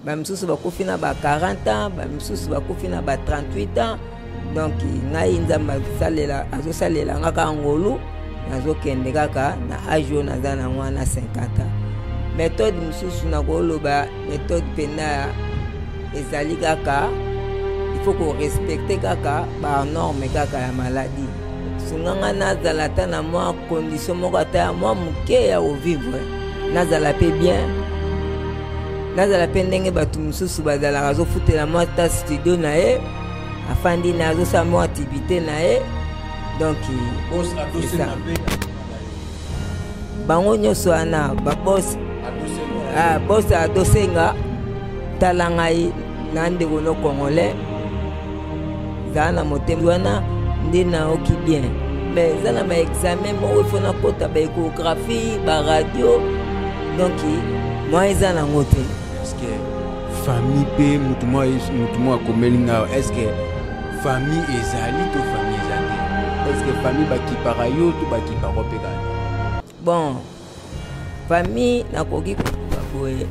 Bamisusu bakufi na ba 40 ans, bamisusu bakufi na ba 38 ans. Donc ngai Nzambe asalela, azosalela nga kaka ngolu, nazokende kaka na age oyo naza na yango wana 50 ans. Methode mosusu nakoloba, methode mpenza ezali kaka il faut korespecte kaka banorme kaka ya maladie. Sunga nga nazala ata na mwa condition moko ata ya mwa moke ya kovivre, nazala mpe bien, nazala mpe ndenge bato mosusu bazalaka, azofutela mwa ta studio na ye, afandi na azosala mwa activité na ye. Donc bango nyonso wana babos, ah, bos adosenga tala ngai na ndeko no congolais, zala na motema wana nde nayoki bien. Mais eza na baexamen moko ifo nakota, baéchographie, baradio, donc moi eza nango te. Est-ce famille mpe motu moko akomeli nga, est-ce que famille ezali to famille eza te? Est-ce que famille bakipaka yo to bakipaka mpe kaka? Bon, famille nakoki koloba boye,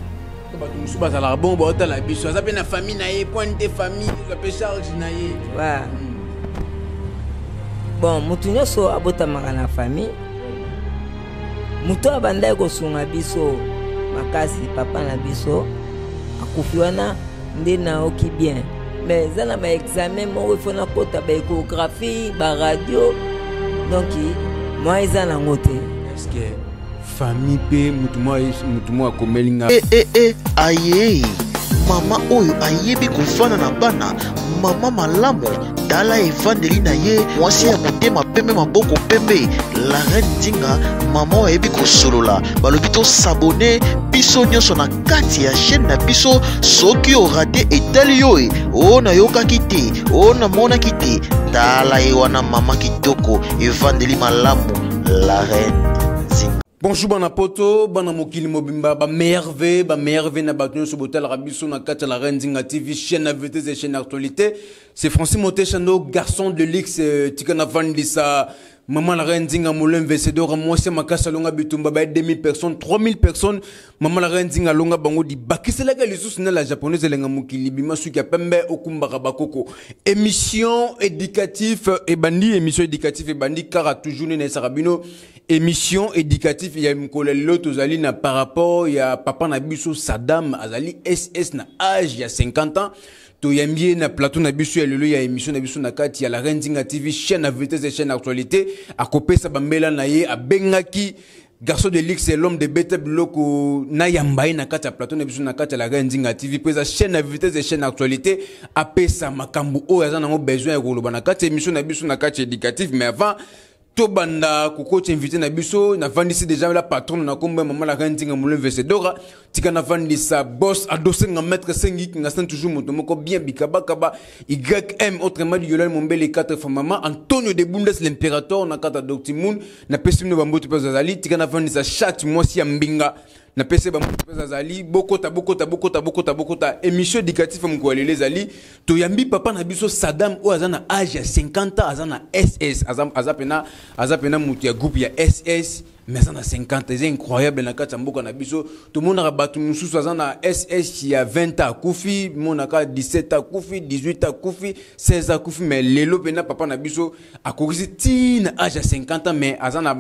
bato mosusu bazalaka bongo, baotala biso, aza mpe na famille na ye, pointe te, famille ezwa mpe charge na ye. Bon, motu nyonso abotamaka na famille. Moto abandaki kosunga biso makasi, papa na biso akufi, wana nde nayoki bien. Mais eza na baexamen moko ifo nakota, baéchographie, baradio, donc moi eza nango te. Est-ce que famille mpe motu moko akomeli nga? E e e, aye mama oyo ayebi kofanda na bana, mama malamu, tala evandeli na ye, mwasi ya motema pembe, maboko pembe, la reine Nzinga, mama oyo ayebi kosolola. Balobi tosabone biso nyonso na kati ya chaîne na biso. Soki orate, etali yo e o nayokaki te, o namonaki te. Tala ye wana, mama kitoko, evandeli malamu, la reine Nzinga. Bonjour bana poto, bana mokili mobimba, ba merveille, ba merveille na bato nyonso botalaka biso na kati ya la reine Nzinga TV, chaîne à vitesse et chaîne actualité. C'est Francis Montechando, garçon de luxe, tika na vandisa maman la reine Nzinga Moulin Vesedor, mwasi makasi alonga bitumba ba 2000 personnes, 3000 personnes. Maman la reine Nzinga alonga bango di bakiselaka lisusu na la japonaise elenga mokili bima suki ya pembe okumbaka bakoko. Émission éducative ebandi, émission éducative ebandi kaka toujours nene esaka bino. Émission éducative ya mokolo ya lelo tozali na par rapport ya papa na biso Saddam, azali SS na âge ya 50 ans. Toyambi ye na plateau na biso ya lelo ya émission na biso na kati ya la reine Nzinga TV, chaîne à vitesse et chaîne actualité. Akopesa bambela na ye, abengaki garçon de luxe, l'homme de bête biloko na yamba ye na kati ya plateau na biso na kati ya la reine Nzinga TV, mpo eza chaîne à vitesse et chaîne actualité. Apesa makambo oyo aza nango besoin ya koloba na kati ya émission na biso na kati ya éducative. Mais avant tobanda kokoti invité na biso, navandisi déjà la patronne na kombo ya mama la reine Nzinga Moulin Vesedora. Tika navandisa boss adosenga maître Sengi Kingasan, toujours moto moko bien bikabakaba, YM autrement dit Yolande Mombele 4 fois maman Antonio de Bundes l'impérateur na kata Doctimoun. Napesi bino bambote mpe azali. Tika navandisa chat mwasi ya mbinga, napesi bambote mpe azali. Bokota, bokota, bokota, bokota, bokota. Émission éducative mokolo ya lelo ezali, toyambi papa na biso Saddam oyo aza na age ya 50 ans, aza na SS, aza pena moto ya groupe ya SS, mais aza na 50. Eza incroyable na kati ya mboka na biso, tomonaka bato mosusu aza na SS ya 20 ans akufi, monaka 17 akufi, 18 akufi, 16 akufi. Mais lelo mpena papa na biso akokisi ti na age ya 50 ans, mais aza na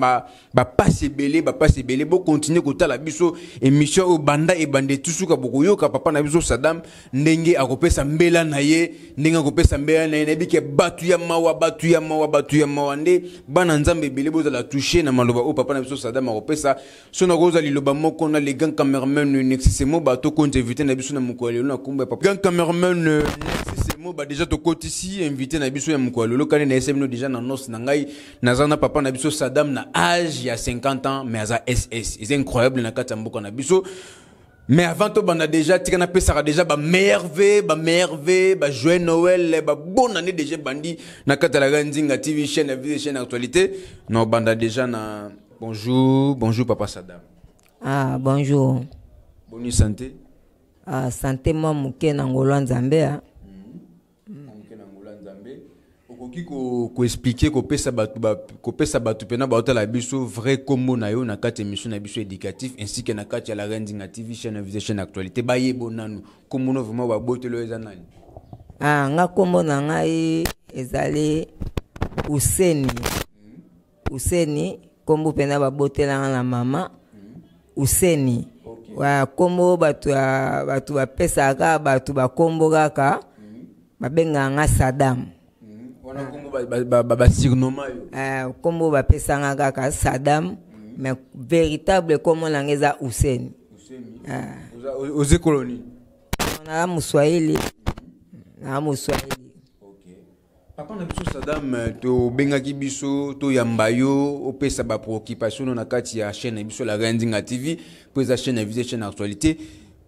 bapasi ebele, bapasi ebele. Bokontinue kotala biso émission oyo banda ebanda etusuka, bokoyoka papa na biso Sadam ndenge akopesa mbela na ye, ndenge akopesa mbela na ye. Nayebi ke bato ya mawa, bato ya mawa, bato ya mawa nde bana Nzambe ebele bozala touché na maloba oyo papa na biso Sadam akopesa. So nakozwa liloba moko na le grand cameraman Nexis Moba, tokonza invité na biso na mokolo ya lelo na kombo ya papa grand cameraman Nexis Moba. Déjà tokotisi invité na biso ya mokolo ya lelo. Kani nayesa bino déjà na noce na ngai, naza na papa na biso Sadam na age ya 50 ans, mais aza SS. Eza incroyable na kati ya mboka na biso. Mais avant tobanda déjà, tika napesaka déjà bamerveille, bamerveille, bajoyeux Noël, babonne année déjà bandi na kati ya la Nzinga TV, chaîne ya vie, chaîne actualité. Na banda déjà na bonjour, bonjour papa Sadam. Ah, bonjour. Bonne santé? Ah, santé mwa moke na ngolo ya Nzambe, ah. Moke na ngolo ya Nzambe. Okoki koexpliquer, kopesa bato, kopesa bato mpena baotala biso vrai kombo na yo na kati ya émission na biso éducatif ainsi que na kati ya La Reine Nzinga TV, chaîne visée, chaîne actualité. Bayebo nanu kombo no vraiment, baboteli oyo eza nani? Ah, nga kombo na ngai ezali Useni. Useni, kombo mpena babotelanga na mama Useni. Wa kombo bato ya bato bapesaka bato bakombo kaka, babengaka nga Sadam. Wana kombo basurnoma yo? Eh, kombo bapesanga kaka Sadam, mais véritable kombo na nga eza Useni. Oza ekolo nini? Naza Moswahili, naza Moswahili. Papa na biso Sadam, tobengaki biso toyamba yo, opesa bapréoccupation no na kati ya chaîne na biso La Reine Nzinga TV, mpo eza chaîne ya visée, chaîne actualité.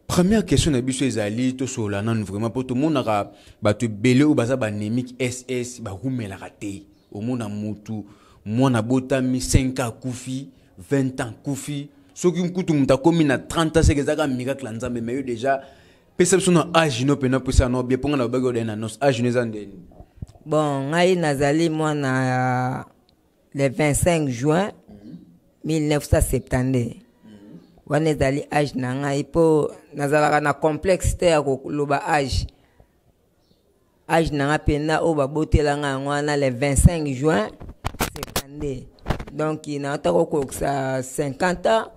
Première question na biso ezali, tosolola nanu vraiment, mpo tomonaka bato ebele oyo baza baanémique SS barumelaka te. Omona mutu mwana botami 5 ans akufi, 20 ans akufi, soki nkutu moto akomi na 30 ans, seke ezaka miracle ya Nzambe. Mais yo déjà, pesa biso na âge no mpena, pesa no bien, mponga na babaki odaye na nos âge no eza ndeni? Bon, ngai nazali mwana ya le 25 juin 1972. Wana ezali âge na ngai, mpo nazalaka na complexe te ya koloba âge. Âge na nga mpenza oyo babotela ngai yango wana, le 25 juin 72. Donc nauta kokokisa 50 ans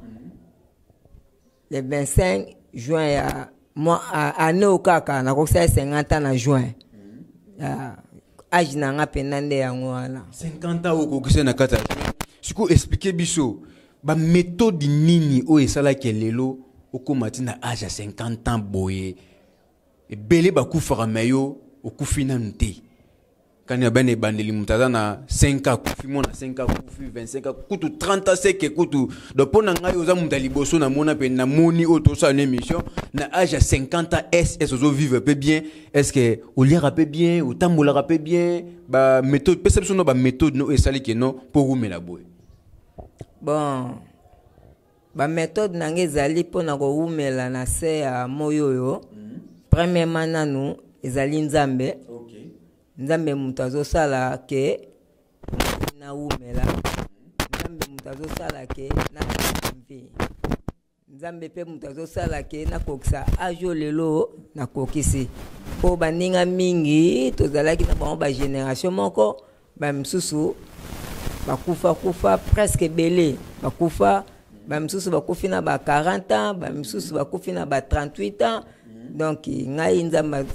le 25 juin ya mois, année oyo kaka nakokisa 50 ans na juin. Âge na nga mpenza nde yango wana. 50 ans okokisa na kati ya juin. Sikoyo explique biso baméthode nini oyo esalaki lelo okóma ti na âge ya 50 ans boye. Ebele bakufaka, me yo okufi nanu te. Kani bana ebandeli, moto aza na 5 ans akufi, mwana 5 ans akufi, 25 ans kutu, 30 ans seke kutu. Donc mpo na ngai, oza moto ya liboso namona mpe namoni oyo tosala na émission na âge ya 50 ans ss, ozovivre mpe bien. Est ce que oliaka mpe bien, otambolaka mpe bien? Baméthode, pesa biso no baméthode no oyo esali no mpo rumela boye. Bon, baméthode na ngai ezali mpona kowumela na se ya moi oyo. Premièrement nanu ezali Nzambe. Nzambe moto azosala ke nawumela, Nzambe moto azosala ke na Nzambe mpe moto azosala ke nakokisa âge oyo lelo nakokisi. Mpo baninga mingi tozalaki na bango, bagénération moko, bamisusu bakufa kufa, presque ebele bakufa. Bamisusu bakufi na ba 40 ans, bamisusu bakufi na ba 38 ans. Donc ngai, Nzambe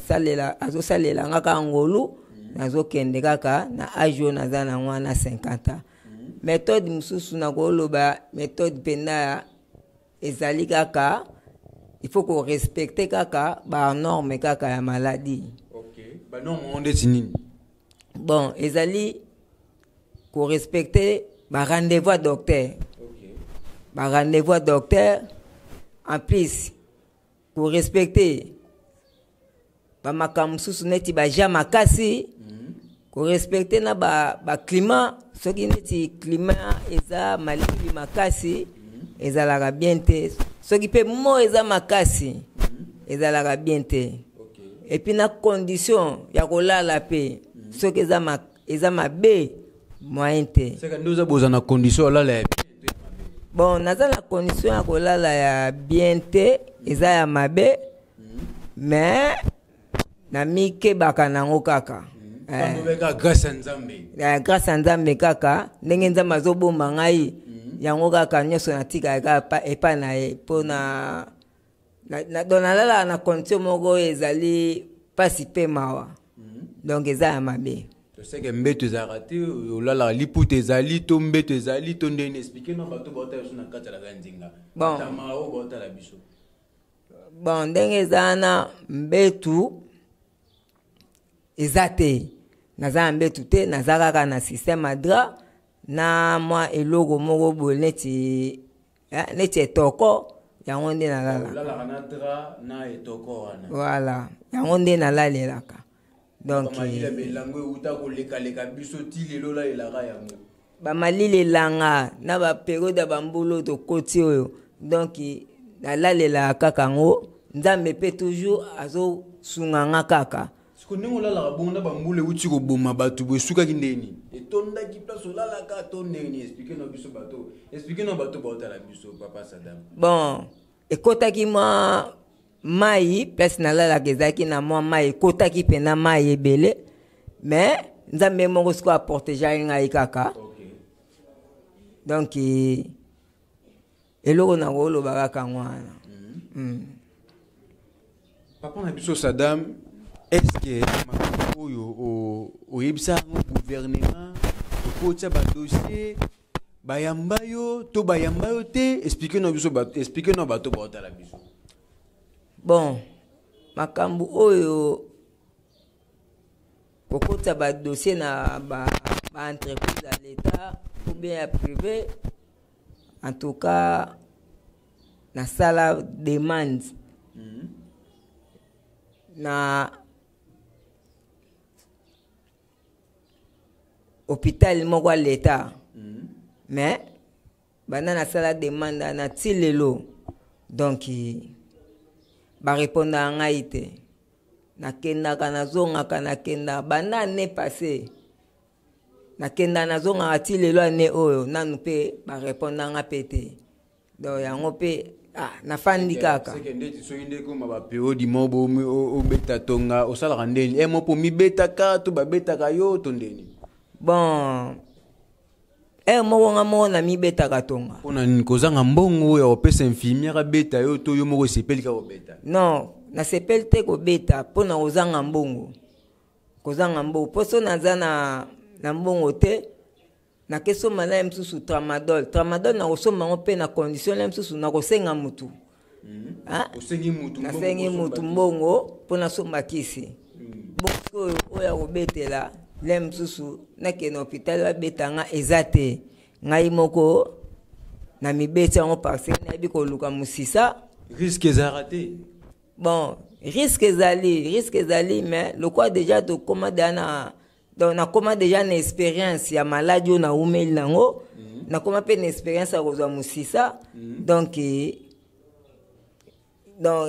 azosalela nga kaka ngolu, nazokende kaka na âge oyo naza nango wana, 50 ans. Méthode mosusu nakoloba, méthode mpenza ezali kaka il faut korespecte kaka banorme kaka ya maladie. Banorme ngo ndeti nini? Bon, ezali korespecte barendez-vous ya docteur, barendez-vous ya docteur. En plus korespecte bamakambo mosusu neti baja makasi, korespecte na baclimat ba. Soki neti climat eza malili makasi, ezalaka bien te. Soki mpe mo eza makasi, ezalaka bien te. Et puis na condition ya kolala mpe, soki eza mabe, moyen te. Seka nde oza boza na condition olala ya bien? Bon, naza na condition ya kolala ya bien te, eza ya mabe, mais namikebaka nango kaka. Kaka grâce ya Nzambe. Grâce ya Nzambe kaka, ndenge Nzambe azobomba ngai, yango kaka nyonso natikaka kaka epai na ye. Mpo na donc nalalaka na condition moko oyo ezali mpasi mpe mawa, donc eza ya mabe. Toseke mbeto ezalaka te, olalaka liputa ezali to mbeto ezali to ndeni? Explique na bato baotala biso na kati ya laka Nzinga. Bon. Tama oyo baotala biso. Bon, ndenge eza wana, mbetu eza te, naza na mbetu te, naza kaka na système ya drap na mwa eloko moko boye neti etoko, yango nde nalalaka. Olalaka na drap na etoko wana? Voilà, yango nde nalalelaka. Donc bamalila belango euta kolekaleka biso ti lelo, olalelaka yango? Bamalili elanga na bapériode ya bambula oyo tokoti oyo, donc nalalelaka kaka yango. Nzambe mpe toujours azosunga nga kaka. Siko ndenge olalaka bongo na bambula euti koboma bato boye, esukaki ndenge nini? Etondaki place olalaka to ndenge nini? Explique na biso bato, explique na bato baotala biso, papa Sadam. Bon, ekotaki mwa mai place nalalaka, ezalaki na mwa mai, ekotaki mpena mai ebele, mais Nzambe moko sikoyo aprotegeaki ngai kaka. Donc eloko nakoloba kaka yango wana. Papa na biso Sadam, est-ce makambo oyo oyebisa yango gouvernement, okotia badossier, bayamba yo to bayamba yo te? Explique na biso bato, explique na bato baotala biso. Bon, makambo oyo kokotisa badossier na baentreprise ba ya l'État ou bien ya privé, en tout cas nasala demande na hôpital moko ya l'État, mais banda nasala demande na ti lelo, donc barépondaka ngai te. Nakendaka, nazongaka, nakendaka banda année passé, nakendaka, nazongaka ti lelo, année oyo nanu mpe barépondanga mpe te. Donc yango mpe, ah, nafandi kaka. Seke ndeti soki nde ekoma baperiode mo obeta tonga, osalaka ndeni e mo mpo mibetaka to babetaka yo to ndeni? Bon, heure moko nga moko namibetaka tonga. Mpona nini? Kozanga mbongo ya kopesa infirmière abeta yo, to yo moko esepeli kaka kobeta? Non, nasepeli te kobeta mpona kozanga mbongo, kozanga mbongo, mpo so naza na mbongo te, nakesomba na ye mosusu tramadol. Tramadol nakosomba yango mpe na condition na ye mosusu, nakosenga mutu. Ah, osengi mutu mbongo? Nasengi kosomba mutu kisi. Mbongo mpo nasomba kisi. Bongo oyo oyo ya kobetela le mosusu, nakende na hôpital babeta nga eza te. Ngai moko na mibeti yango parce que nayebi koluka mosisa. Risque ezalaka te? Bon, risque ezali, risque ezali, mais lokwa déjà tokóma deja na, donc nakóma déjà na expérience ya maladi oyo naumeli nango, nakóma mpe na expérience ya kozwa mosisa. Donc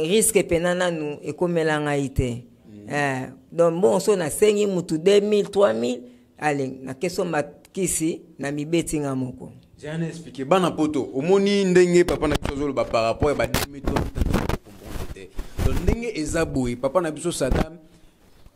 risque mpena nanu ekomela ngai te. Donc bon, so nasengi mutu 2000, 3000, ale nakesomba kisi na mibeti nga moko. Jana na expliqué bana poto, omoni ndenge papa na biso azoloba par rapport ya ba 2000 comprendre te. Donc ndenge eza boye, papa na biso Sadam,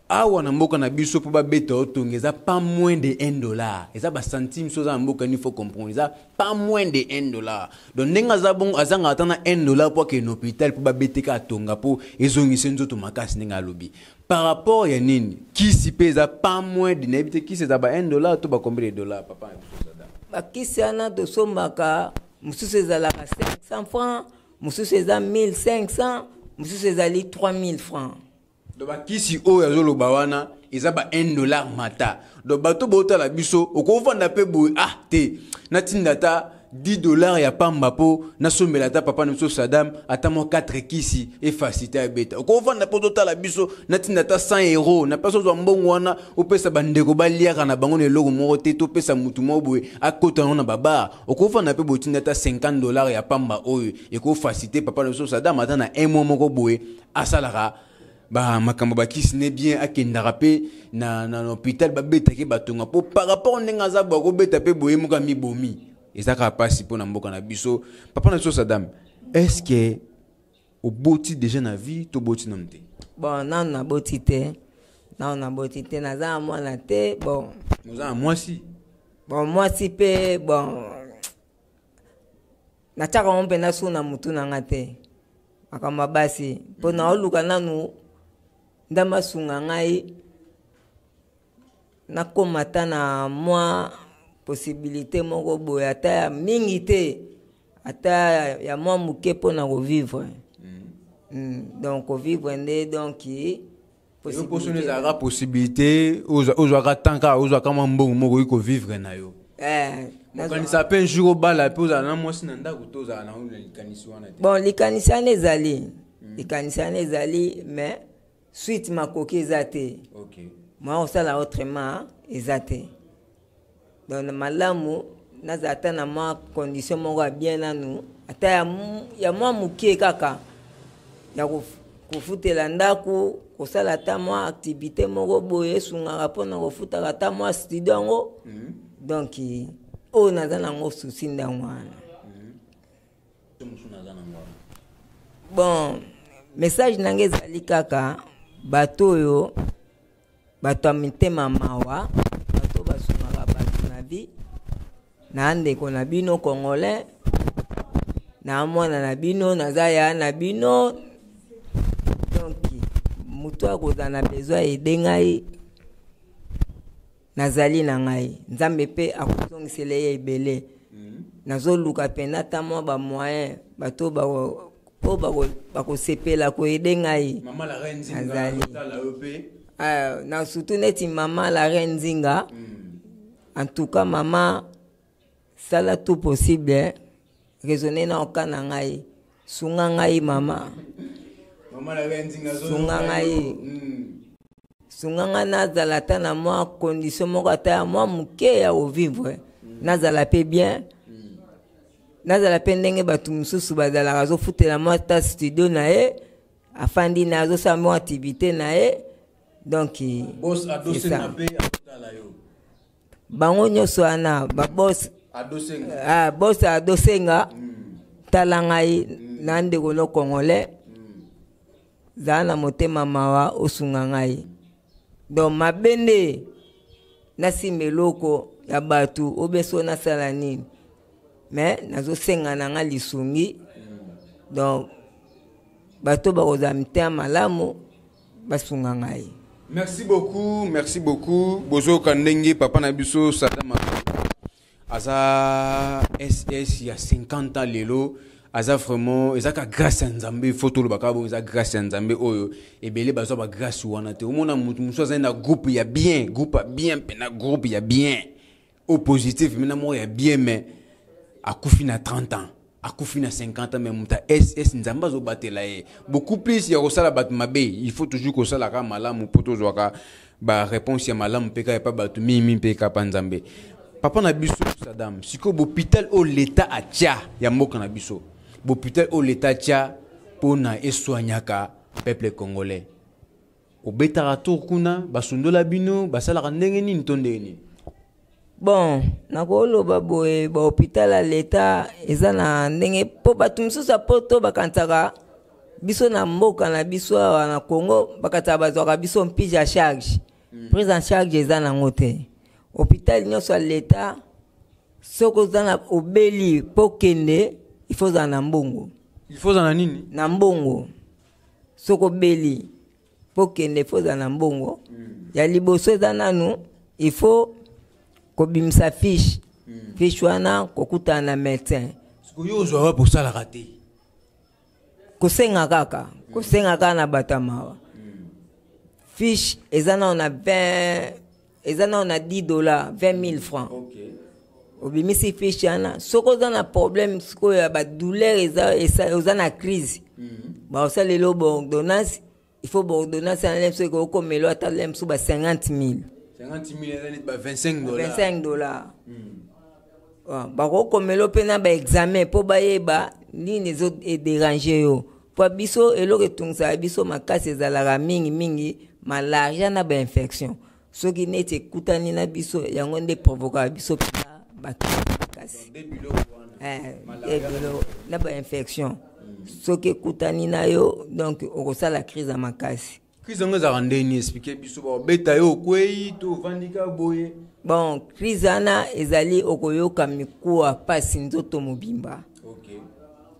awa na mboka na biso, mpo babeta otonga eza pas moins de 1 dollar, eza bacentime. So oza na mboka nini, faut comprendre, eza pas moins de 1 dollar. Donc ndenge aza bongo, azangaka ata na 1 dollar mpo akende na hôpital mpo babeteka atonga mpo ezongisa nzoto makasi. Ndenge alobi par rapport ya nini, kisi mpe eza pas moins de, nayebi te, kisi eza ba 1 dollar to ba combien de dollar, papa na biso Sadam? Bakisi wana tosombaka, mosusu ezalaka 500 francs, mosusu eza 1500, mosusu ezali 3000 francs. Donc bakisi oyo azoloba wana eza ba 1 dollar mata. Donc bato botala biso, okovanda mpe boye, ah te, natinda ata 10 dollar ya pamba mpo nasombela ata papa na biso Sadam ata mwa 4 kisi efacilité abeta. Okovanda mpo totala biso, natinda ata 100 euro na place ozwa mbongo wana opesa bandeko baliaka na bango na eloko moko te, topesa mutu moko boye akota yango na babar. Okovanda mpe botinda ata 50 dollar ya pamba oyo ekofacilité papa na biso Sadam ata na un mois moko boye, asalaka ba makambo bakisi ne bien, akendaka mpe na hôpital babetaki batonga, mpo par rapport ndenge aza boye, akobeta mpe boye moko amibomi. Eza kaka mpasi mpo na mboka na biso. Papa na biso Sadam, est ce que oboti déjà na vie to boti nanu te? Bon, nanu naboti te, nanu naboti te, naza na mwana te. Bon. Oza na mwasi? Bon, mwasi mpe, bon, natiaka yango mpenza su na motu na nga te, makambo ya basi, mpo naoluka nanu Nzambe asunga ngai nakóma ata na mwa possibilité moko boye, ata ya mingi te, ata ya mwa moke mpo na kovivre. Donc kovivre nde, donc yo mposo ezalaka possibilité ozwaka tan kaka ozwaka mwa mbongo moko okoki kovivre na yo. Eh, okanisa mpe un jour obala mpe ozala na mwasi na ndako, to ozala na likanisi wana te? Bon, likanisi wana ezali, likanisi wana ezali, mais suite makoki eza te. Mwa kosala autrement eza te. Donc malamu nazala ata na mwa condition moko ya bien nanu, ata ya mwa moke kaka ya. Kofutela ndako, kosala ata mwa activité moko boye esungaka mpona kofutaka ata mwa studio yango. Donc oyo naza nango souci ndango wana. Bon, message na ngai ezali kaka bato oyo, bato ya mitema mawa, bato basungaka bato na vie. Na ndeko na bino congolais, na mwana na bino, naza ya na bino. Donc moto akozala na besoin aide ngai, nazali na ngai. Nzambe mpe akozongisela ye ebele. Nazoluka mpenza ata mwa bamoyen, bato oyo bakosepela koaider ngai. Mama la reine Nzinga. Azali. Tala yo mpe. Ah, na surtout neti mama la reine Nzinga. En tout cas, mama, sala tout possible, eh. Raisonner na oka na ngai, sunga ngai mama. Mama la reine Nzinga. Sunga ngai. Sunga ngai nazala ata na mwa condition moko, ata ya mwa moke ya kovivre. Nazala mpe bien, nazala mpe ndenge bato mosusu bazalaka, azofutela mwa ata studio na ye, afandi na azosala mwa activité na ye. Donc boss c'est adosenga ça. Mpe azotala yo. Bango nyonso wana baboss. Adosenga. Ah, boss adosenga, tala ngai na ndeko no congolais, zala na motema mawa, osunga ngai. Donc mabe nde nasimba eloko ya bato obe so nasala nini, mais nazosenga na nga lisungi. Donc bato bakozala mitema malamu, basunga ngai. Merci beaucoup, merci beaucoup. Bozoyoka ndenge papa na biso Sadam aza SS ya 50 ans lelo, aza vraiment, ezaka grâce ya Nzambe. Faut tolobaka bongo, eza grâce ya Nzambe. Oyo ebele bazwa ba grâce wana te. Omona motu mosusu azali na groupe ya bien, groupe ya bien mpena, groupe ya bien au positif mena moko ya bien, mais akufi na 30 ans, akufi na 50 ans. Mais moto ya SS, Nzambe azobatela ye beaucoup plus ya kosala bato mabe. Il faut toujours kosalaka malamu mpo tozwaka baréponse ya malamu mpe kaka epa bato mingi mpe kaka Nzambe. Papa na biso Sadam, sikoyo bopital oyo leta atia ya mboka na biso, bopital oyo leta atia mpona eswanyaka peuple congolais, obetaka tour kuna, basundola bino, basalaka ndenge nini to ndenge nini? Bon, nakoloba boye, bahôpital ya leta eza na ndenge, mpo bato mosusu ya poto bakanisaka biso na mboka na biso awa na Congo, bakanisaka bazwaka biso prise ya charge. Prise en charge eza nango te. Hôpital nyonso ya leta, soki oza na obeli mpo kende, il faut ozala na mbongo. Il faut ozala na nini? Na mbongo. Soki obeli mpo kende, il faut ozala na mbongo. Ya liboso eza nanu il faut kobimisa fiche. Fiche wana, kokutana na médecin. Sikoyo ozwa wapi? Osalaka te. Kosenga kaka, kosenga kaka na bato ya mawa. Fiche eza nano na 20, eza nano na 10 $, 20 000 francs. Obimisi fiche wana, soki oza na problème sikoyo ya badouleur, eza oza na crise, bakosalela yo baordonnance. Il faut baordonnance wana, soki okomela ata le mosusu ba 50 000. 50 000 eza neti ba 25 $. 25 $. Bakokomela mpe na baexamen mpo bayeba nini ezo edéranger yo, mpo biso eloko etungisaka biso makasi ezalaka mingimingi malaria na bainfection. Soki neti ekutani na biso, yango nde provokaka biso mpena bakisi makasi. Biloko na bainfection, soki ekutani na yo, donc okosala crise ya makasi. Crise yango ezalaka ndeni? Explique biso. Babeta yo, okwei to ovandi kaka boye? Bon, crise wana ezali okoyoka mikuwa pasi nzoto mobimba.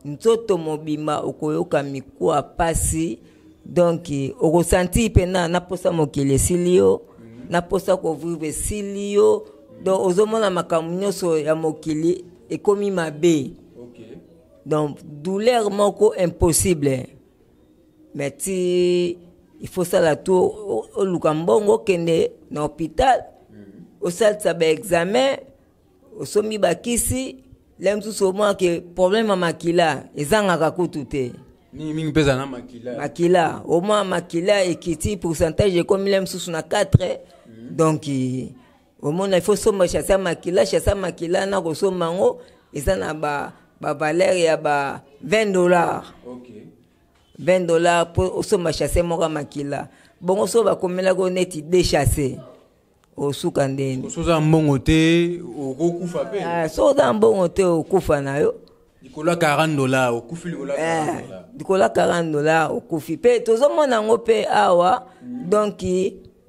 Nzoto mobimba okoyoka mikuwa pasi. Donc okosentir mpena na posa mokili esili yo, na posa kovivre esili yo. Donc ozomona makambo nyonso ya mokili ekomi mabe. Donc douleur moko impossible. Mais ti il faut sala to oluka mbongo, okende na hôpital, osalisa baexamen, osombi bakisi. Le mosusu omonake problème ya makila ezangaka kutu te. Mingimingi mpe ezala na makila. Makila, omona makila ekiti, pourcentage ekomi le mosusu na 4. Donc omona il faut somba sachet makila. Sachet makila na kosomba yango eza na bavaleur ya ba 20 $. 20 dollars mpo osomba chasse moko ya makila. Bongo so bakomelaki yo neti de chasse, osuka ndeni. Soki oza mbongo te, okokufa mpe. Ah, soki oza mbongo te, okufa na yo. Likolo ya 40 dollars, okufi likolo ya 40 dollars. Likolo ya 40 dollars, okufi. Mpe tozomona yango mpe awa. Donc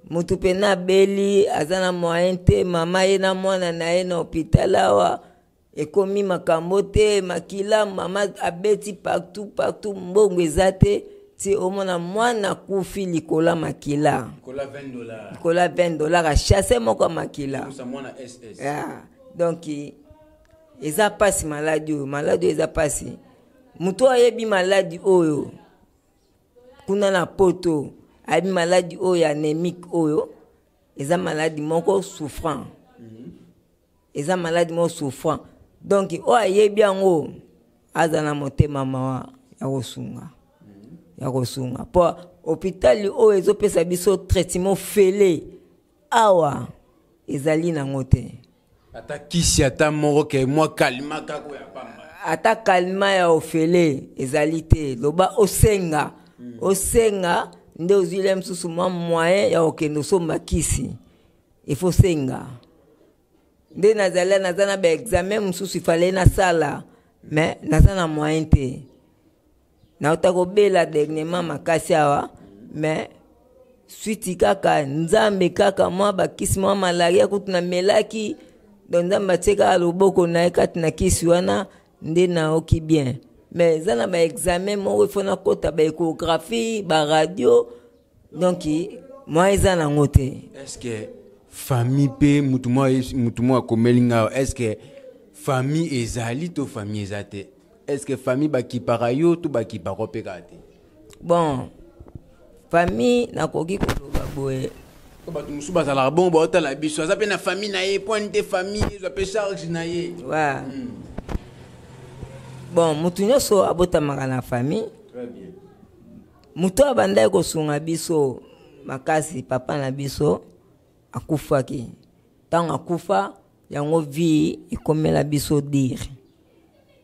motu mpena abeli, aza na moyen te, mama ye na mwana na ye na hôpital awa, ekomi makambo te, makila mama abeti partout partout, mbongo eza te, ti omona mwana akufi likolo ya makila. Likolo ya 20 dollars. Likolo ya 20 dollars, achasse moko ya makila. Kosa mwana ss. Yeah. Donc eza mpasi, maladi oyo, maladi oyo eza mpasi. Moto oyo ayebi maladi oyo kuna na Poto, ayebi maladi oyo ya anémique oyo, eza maladi moko souffrant, eza maladi moko souffrant. Donc oyo ayebi yango aza na motema mawa ya kosunga, ya kosunga, mpo hôpital oyo ezopesa biso traitement fele awa ezali nango te. Ata kisi ata moko ke mwa kalima kaka oyo ya pamba? Ata kalima ya ofele ezali te. Loba osenga, osenga nde ozwi le mosusu mwa moyen ya kokende osomba kisi, ifo senga. Nde nazali, naza na baexamen mosusu ifale nasala, mais naza na moyen te. Nauta kobela dernièrement makasi awa, mais suite kaka Nzambe, kaka mwa bakisi mwa malaria kutu namelaki. Donc Nzambe atie kaka loboko na ye kati na kisi wana, nde naoki bien. Mais eza na baexamen moko ifo nakota, baéchographie, baradio, donc mwa eza nango te. Est ce que famille mpe, mutu moko akomeli nga awa, est ce que famille ezali to famille eza te? Est ce que famille bakipaka yo to bakipaka mpe kaka te? Bon, famille, nakoki koloba boye. Po bato mosusu bazalaka bongo, baotala biso, aza mpe na famille na ye, poani te famille ezwa mpe charge na ye. Ouais. Bon, motu nyonso abotamaka na famille. Très bien. Moto oyo abandaki kosunga biso makasi, papa na biso, akufaki. Ntango akufa, yango vie ekomela biso dure.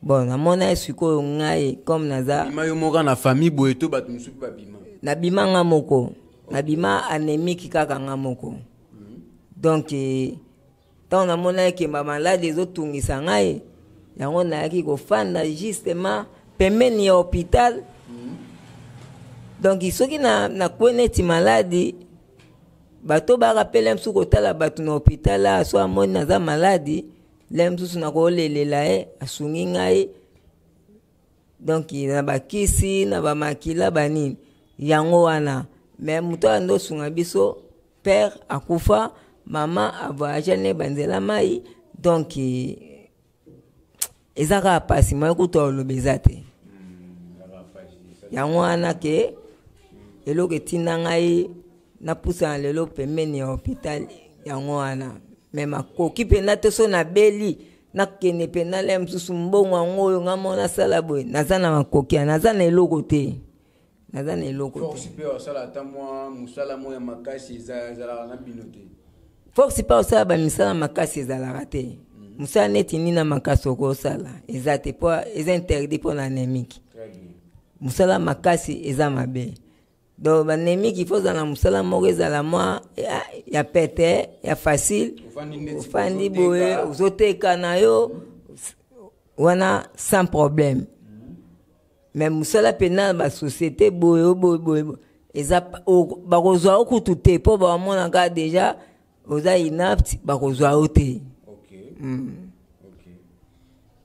Bon, namona ye sikoyo, ngai comme naza Bima yo moko na famille boye to bato mosusu mpe babima? Nabima nga moko, nabima anémique kaka nga moko. Donc ntango namona ekemba maladi ezotungisa ngai, yango nayaki kofanda justement pembeni ya hôpital. Donc soki nakwe neti maladi, bato baka pele mosusu kotala bato na hôpital awa, so amoni naza maladi, le mosusu nakolelela ye, asungi ngai. Donc na bakisi, na bamakila, banini, yango wana. Mais moto oyo ando osunga biso, père akufa, mama avoyage ne banzela mai. Donc eza kaka pasi, moye kutu oloba eza te. Yango wana ke eloko etinda ngai napusana lelo pembeni ya hôpital, yango wana. Mais makoki mpenza te, so nabeli, nakende mpenza le mosusu, mbongo yango oyo ngai moko nasala boye, naza na makoki ya, naza na eloko te, naza na eloko te. Force mpe osala ata mwa mosala moko ya makasi ezalaka na bino te? Force mpe osala bamisala makasi ezalaka te. Mosala neti nini na makasi okosala eza te, mpo eza interdit mpo na anémique. Très bien. Mosala makasi eza mabe. Donc baanémique, il faut ozala na mosala moko ezala mwa ya pete, ya facile. Ofandi neti ofandi ozoteka. Boye ozoteka na yo wana sans problème. Mais mosala mpena na basociété boye boye boye boye, eza bakozwa yo kutu te, mpo bamonaka déjà oza inapte, bakozwa yo te. Ok.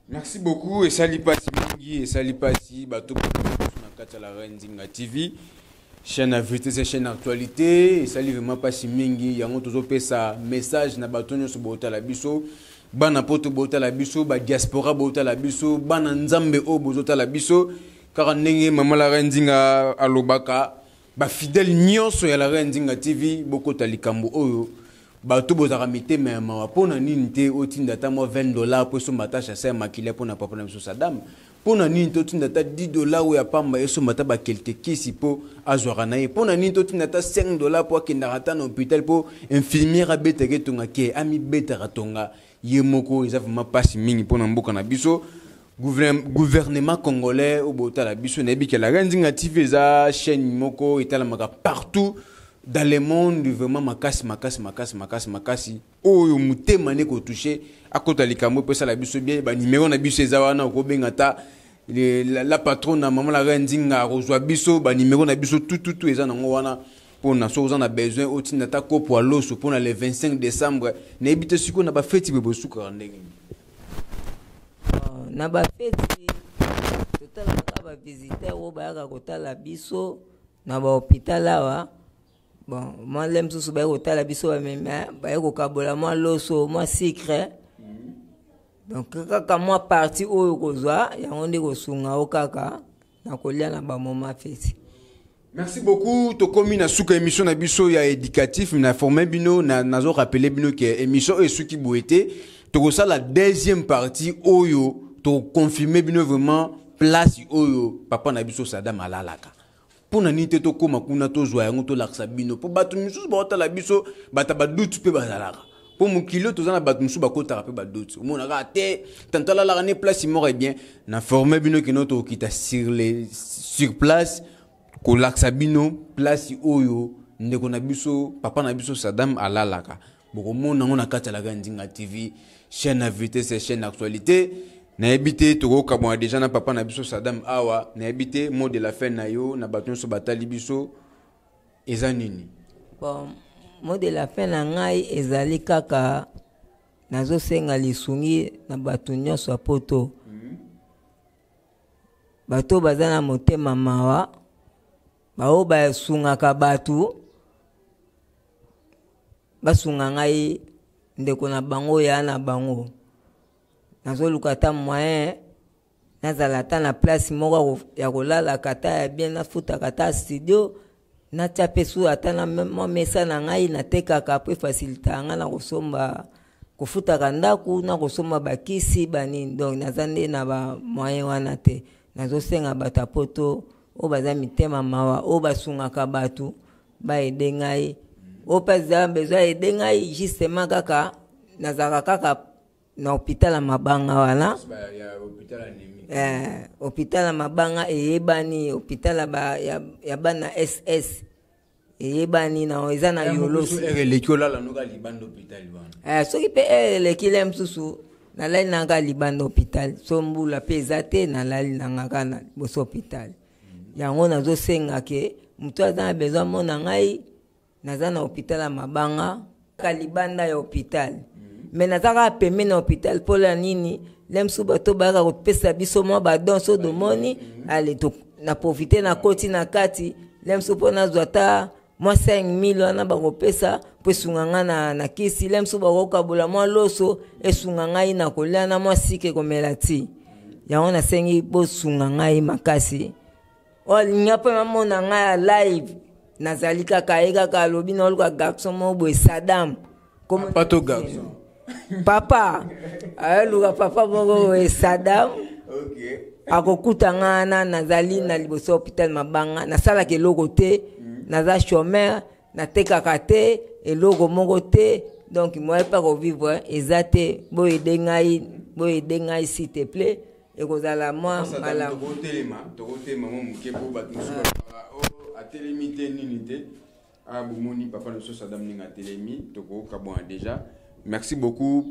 Merci beaucoup. Esali pasi mingi, esali pasi bato na kati ya la Reine Nzinga TV. Chaîne à vérité, c'est chaîne actualité. Esali vraiment pasi mingi. Yango tozopesa message na bato nyonso botala biso. Bana Poto botala biso, ba diaspora botala biso, bana Nzambe oyo bozotala biso. Kaka ndenge mama la Reine Nzinga alobaka, ba fidèle nyonso ya la Reine Nzinga TV, bokota likambo oyo. Bato bozalaka mitema ya mawa, mpo na nini te otinda ata mwa 20 dollar mpo esomba ata chasse ya makila mpo na papa na biso Sadam? Mpo na nini totinda ata 10 dollar oyo ya pamba, esomba ata bakelke kisi mpo azwaka na ye? Mpo na nini totinda ata 5 dollar mpo akendaka ata na hôpital, mpo infirmière abetaka etonga ke amibetaka tonga ye moko? Eza vraiment mpasi mingi mpo na mboka na biso. Gouvernement congolais oyo botala biso, nayebi ke la Reine Nzinga TV eza chaîne moko etalamaka partout dans le monde. Vraiment makasi, makasi, makasi, makasi, makasi. Oyo motema ne kotouche, akota likambo mpo esala biso bien. Banimero na biso eza wana, okobenga ata la patronne na mama la Reine Nzinga, akozwa biso. Banimero na biso tututu eza nango wana, mpona soki oza na besoin otinda ata kopo ya loso mpona le 25 décembre. Nayebi te sikoyo na bafeti boye bosukaka ndenge nini? Na bafeti totalaka bavisiteur oyo bayaka kotala biso na bahôpital awa. Bon, mwa le mosusu baye kotala biso, bamema, baye kokabola mwa loso, mwa sucre. Donc kaka mwa partie oyo kozwa yango nde kosunga o kaka na kolia na bamoma feti. Merci beaucoup. Tokomi na suka émission na biso ya éducatif. Na formé bino, na nazo rappeler bino que émission oyo esuki boye te. Tokosala deuxième partie oyo to confirmer bino vraiment place oyo papa na biso Sadam alalaka. Mpona nini te tokóma kuna, tozwa yango, tolakisa bino, mpo bato misusu baotala biso, bato badoute mpe bazalaka, mpo mokili oyo toza na bato mosusu bakotaka mpe badoute. Omonaka te tanto alalaka ne place moko. Bien, na forme bino kino tokokita sur place kolakisa bino place oyo ndeko na biso, papa na biso Sadam alalaka. Bokomona yango na kati ya la Nzinga TV, chaîne ya vitesse, chaîne actualité. Nayebi te, tokokabwana déjà na papa na biso Sadam awa. Nayebi te, mot de la fin na yo na bato nyonso batali biso eza nini? Bon, mot de la fin na ngai ezali kaka nazosenga lisungi na bato nyonso ya poto, bato baza na motema mawa, baoyo basungaka bato, basunga ngai ndeko na bango ya na bango. Nazoluka ata moyen nazala ata na place moko ya kolalaka, ata ya bien, nafutaka ata studio, natia mpe su ata na mwa mesa na ngai natekaka, mpo efacilitaka ngai na kosomba, kofutaka ndako, na kosomba bakisi banini. Donc naza nde na bamoyen wana te. Nazosenga bato ya poto oyo baza mitema mawa, oyo basungaka bato, baaider ngai. Oyo mpe aza besoin aider ngai, justement kaka nazalaka kaka na hôpital ya mabanga wana, hôpital ya mabanga eyebani, hôpital ya bana SS eyebani na eza na Yolo. Eleki olala noka libanda hôpital wana? Soki mpe eleki le mosusu, nalali nanga libanda hôpital. So mbula mpe eza te, nalali nanga kaka na liboso hôpital. Yango nazosenga ke moto aza na besoin mona ngai, naza na hôpital ya mabanga, kaka libanda ya hôpital, mais naza kaka pembeni na hôpital. Mpola nini? Le mosusu bato bayaka kopesa biso mwa badon, so domoni ale na profite, nakoti na kati le mosusu mpo nazwa ata mwa 5000 wana bakopesa mpo esunga ngai na kisi. Le mosusu bakokabola mwa loso, esunga ngai na kolia na mwa sike komela ti. Yango nasengi bosunga ngai makasi. Oyo alinga mpe mamona ngai ya live, nazali kaka ye kaka alobi na oluka garçon moko boye Sadam. Papa to garçon? Papa aluka papa moko boye Sadam. Akokuta ngai wana, nazali na liboso ya hôpital mabanga. Nasalaka eloko te, naza chômeur, natekaka te, eloko moko te. Donc moyen mpe kovivre eza te. Boaider ngai, boaider ngai s'il te plaît, ekozala mwa malamu. Tokotelema, tokotelema mwa moke mpo bato mosusu balobaka o atelemi te, nini te. Ah, bomoni papa na biso Sadam ndenge atelemi. Tokokabwana déjà. Merci beaucoup,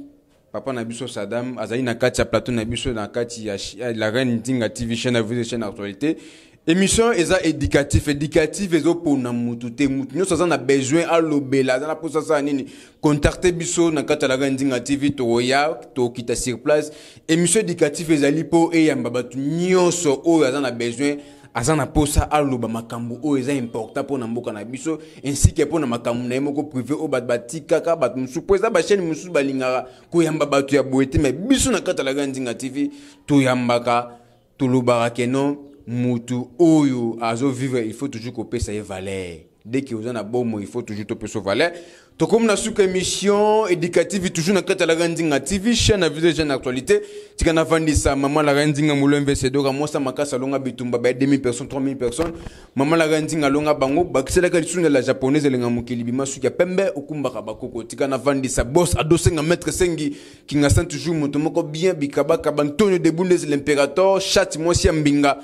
papa na biso Sadam azali na kati ya plateau na biso, na kati ya la Reine Nzinga TV, chaîne à vous, chaîne actualité. Émission eza éducatif. Éducatif ezopona mutu te. Mutu nyonso aza na besoin alobela, aza na mposa asala nini, contacte biso na kati ya la Reine Nzinga TV, tokoya, tokita sur place. Émission éducatif ezali mpo eyamba bato nyonso oyo aza na besoin, aza na posa aloba makambo oyo eza important mpo na mboka na biso, ainsi ke mpo na makambo na ye moko privé oyo bato batikaka bato mosusu, mpo eza bachaîne mosusu balingaka koyamba bato ya boye te. Mais biso na kati ya la Reine Nzinga TV toyambaka, tolobaka ke non, mutu oyo azovivre, il faut toujours kopesa ye valeur. Dès que oza na bomo, il faut toujours topesa valeur. Tokomi na suka émission éducative, toujours na kati ya Laka Nzinga TV, chaîne na video, chaîne actualité. Tika navandisa mama Laka Nzinga Molombe Sedoka, mwasa makasi, alonga bitumba ba 2000 personnes, 3000 personnes. Mama Laka Nzinga alonga bango, bakiselaka lisusu na la japonaise, elenga mokili, bima suki ya pembe, okumbaka bakoko. Tika navandisa boss Adosenga, maître Sengi Kingasan, toujours moto moko bien bikabaka, Bantonio de Bundes, l'impérator chat, mwasi ya mbinga.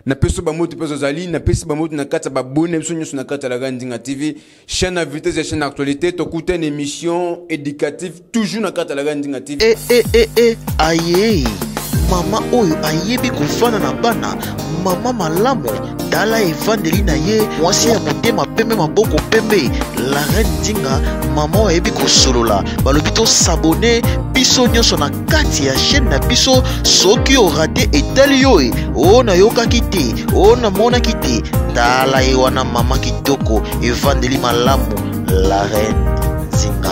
Napesi bamoto mpe ozali, napesi bamoto na kati ya babone biso nyonso na kati ya Laka Nzinga TV, chaîne à vitesse ya chaîne actualité. Tokuta une émission éducative, toujours na kati ya Laka Nzinga TV. E e e e, aye mama oyo ayebi kofanda na bana, mama malamu, tala evandeli na ye, mwasi ya motema pembe, maboko pembe, la reine Nzinga, mama oyo ayebi kosolola. Balobi tosabone biso nyonso na kati ya chaîne na biso. Soki orater, etali yo e oyo nayokaki te, oyo namonaki te. Tala ye wana, mama kitoko, evandeli malamu, la reine Nzinga.